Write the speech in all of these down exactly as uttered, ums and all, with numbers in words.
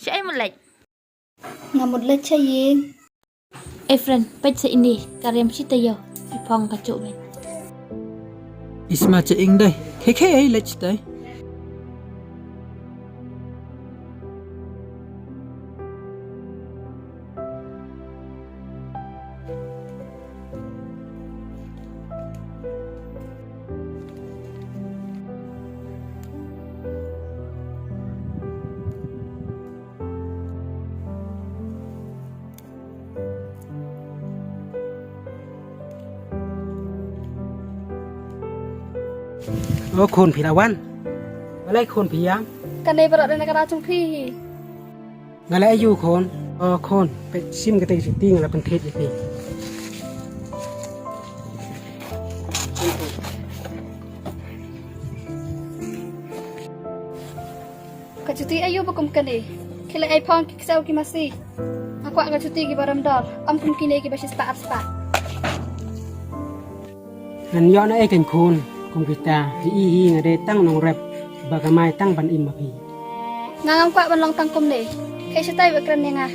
Shaei mut leit? Nga mut leit sha ïing. Ei friend, peit sa ine, ka riam shi taïew, i phong ka juk beit. Isma cha ing dei. Khe khe ei leit sha tai. O khun phi la wan. Balei khun phi ïam? Kane baroh dei na ka daw jong phi hi. Nga la ïoh khun. O khun, peit shim kata ka juti nga la pynthied ïa phi. Ka juti aïu ba kum kane? Khie leit ai phong ki ksew ki masi. Nga kwah ka juti kiba rem dor, ym kum kine kiba shispah arspah. Ngan ïoh na ei kein khun, kum kita, phi i hi nga dei tang nongrep ba kamai tang ban im ma phi. Nga ngam kwah ban long tang kumne. Khie shatai ba kren ïa nga.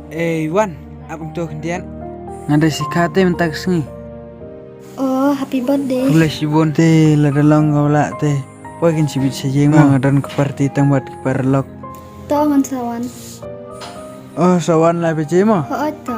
Ei wan, ap kumto khyndiat. Nga dei sikha te mynta ka sngi. Oh, happy birthday. Khublei shibun te, lada long ka wala te. Poi kin shibit sha ïing mo, nga don ka party tang bad ki paralok. To ngan sa wan. Oh, sa wan lai baje mo? Hooid to.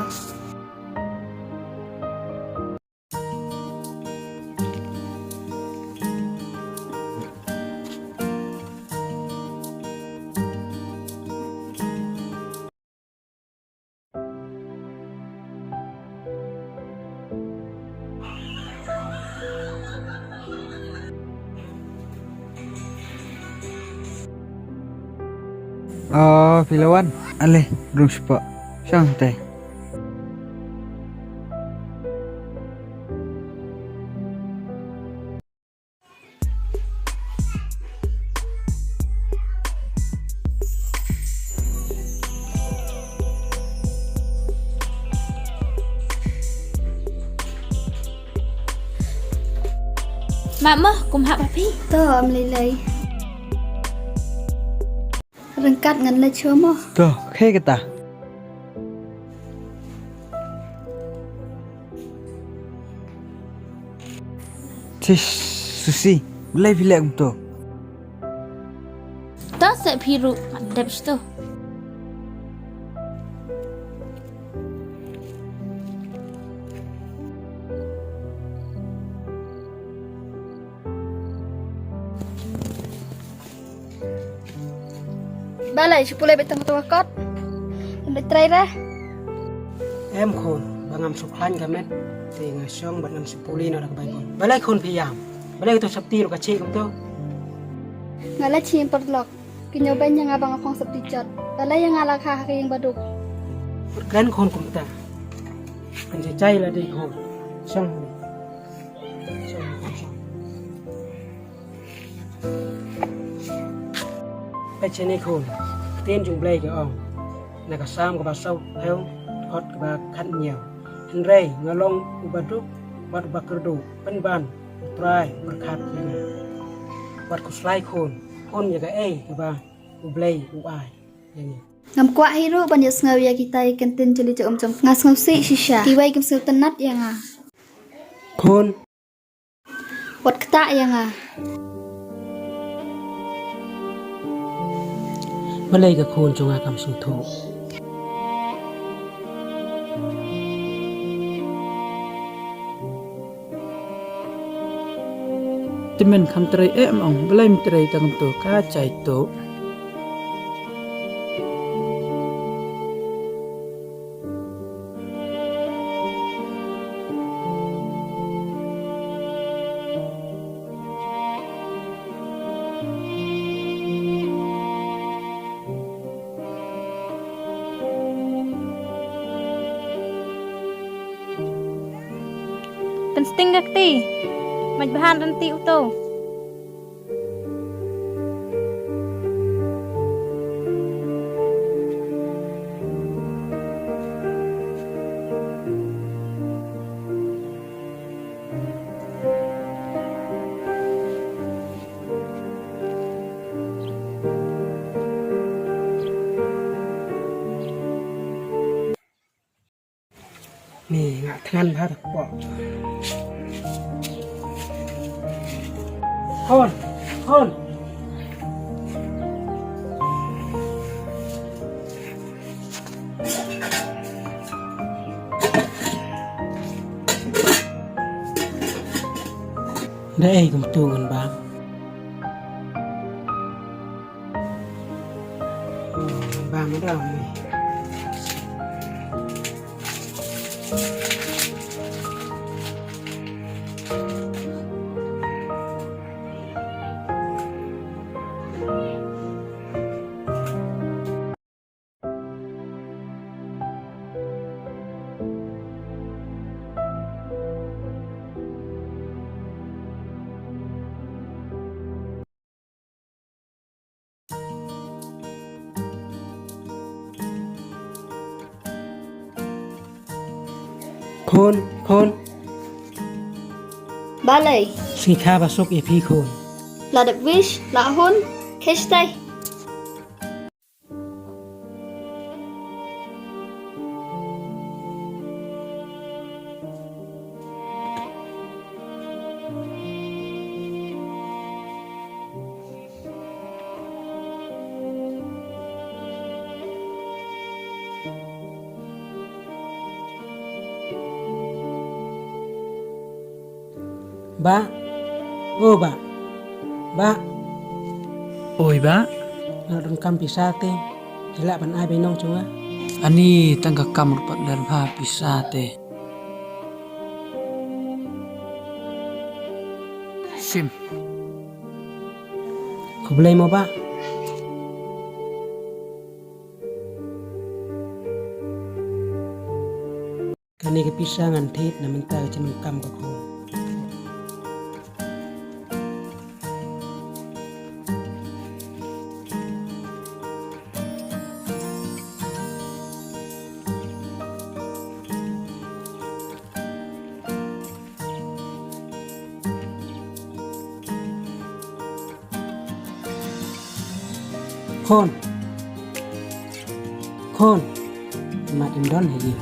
Oh, phi la wan. Ale, rung spah. Shong te. Mah mo, kum hap ha phi. To, ym lei lei. Ryngkat ngan leit shuwa mo. To, khie kata. Tish, Susi, balei phi leh kumto? To seh phi ruh, dep shito. Balei shu pule beit tang kato ka kot? Em beit trei re? Em khun, ba ngam shu khlaiñ ka met, te nga shong bad ngam shu pule noh da ka Baibl. Balei khun phi ïam? Balei kato sopti ruh ka chih kumto? Nga la chim paralok. Ki ñiew beiñ ïa nga ba nga phong sopti jot. Balei ïa nga la kha ha ka ïing baduk? Put kren khun kumta. Kan jai jai lade khun. Shong. Shong, shong. Peit shane khun, ka ktien jong U Blei ka ong na ka Salm kaba sawphew, dkhot kaba khathynñiew. Hynrei nga long uba duk bad uba kyrduh, pynban U Trai u pyrkhat ïa nga. Wat khuslai khun, khun ïa kaei kaba U Blei u ai ïa ngi. Ngam kwah hi ruh ban ïohsngew ïa kita ki ktien jali jaum jong nga, sngewsih shisha. Kiwei kim sngewtynnat ïa nga. Khun. Wat ktah ïa nga. Balei ka khun jong nga kam sngewthuh? Te men kham trei em ong, balei men trei tang kumto, ka jai to. Pynsting ka kti. Mait bha ryntih uto. Ni nga thngan bha da kpoh. Khun, khun. Da ei kumtu ngan bam? Bam da ei? Khun, khun. Balei? Sngikha ba suk ïa phi khun. La dep wish, la hun, khestai. Bah. O bah. Bah. Oi bah. Nga donkam pisa te. Phi lah ban ai bainong jong nga? Ani tang ka kam ruh pat lem ha pisa te. Sim. Khublei mo bah. Kane ka pisa ngan thied na mynta ka jingdonkam ka khun. Khun. Khun. Mat im don ha ïing.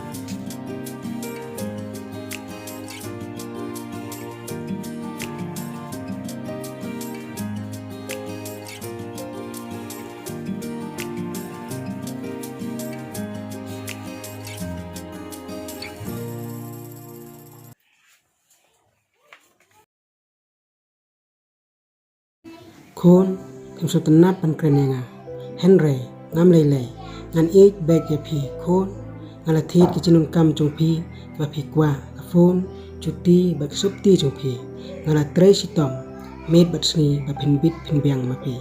Khun, phim sngewtynnat ban kren ïa nga. Hynrei ngam lei lei, ngan ïeit beit ïa phi khun. Nga la thied ki jingdonkam jong phi kiba phi kwah, ka phone, juti bad ka sopti jong phi. Nga la trei shitom miet bad sngi ba phin bit phin biang ma phi.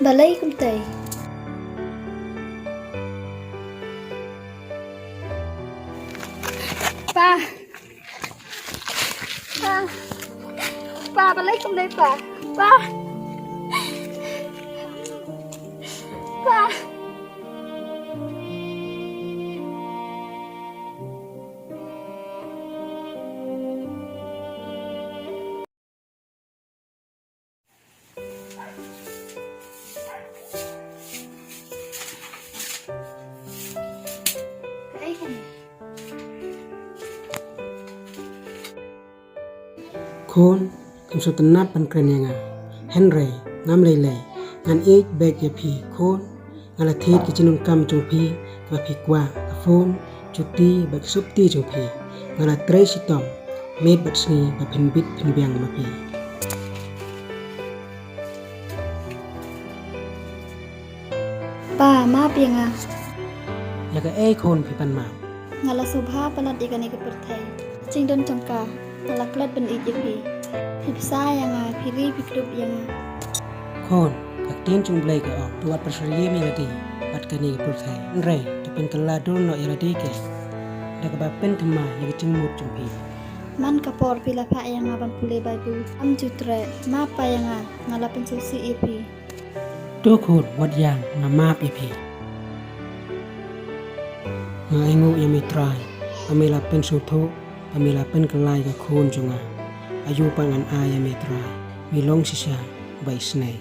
Balei kumtai? Pa. Pa. Pa, balei kumtai pa? Pa. Pa. Khun, Ym sngewtynnat ban kren ïa nga. Hynrei ngam lei lei, ngan ïeit beit ïa phi khun. Nga la thied ki jingdonkam jong phi, kaba phi kwah, ka phone, juti bad ki sopti jong phi. Nga la trei shitom miet bad sngi ba phin bit phin biang ma phi. Pa, map ïa nga. Ïa kaei khun phi pan map? Nga la sngewbha palat ïa kane ka pyrthei. Jingdon jong ka, nga la klet ban ïeit ïa phi. Phi bsa ïa nga, phi ri phi kdup ïa nga. Khun, ka ktien jong U Blei ka ong, to wat pyrshah ïa lade bad kane ka pyrthei. Hynrei to pynkylla dur noh ïa lade, ka da kaba pynthymmai ïa ka jingmut jong phi. Man ka por phi la phah ïa nga ban pule Baibl, ym ju treh. Map pa ïa nga, nga la pynsngewsih ïa phi. To khun, wat ïam, nga map ïa phi. Nga ainguh ïa me Trai, ba me la pynsngewthuh, ba me la pynkylla ïa ka khun jong nga. Aïu pat ngan ai ïa me Trai, me long shisha ba isynei.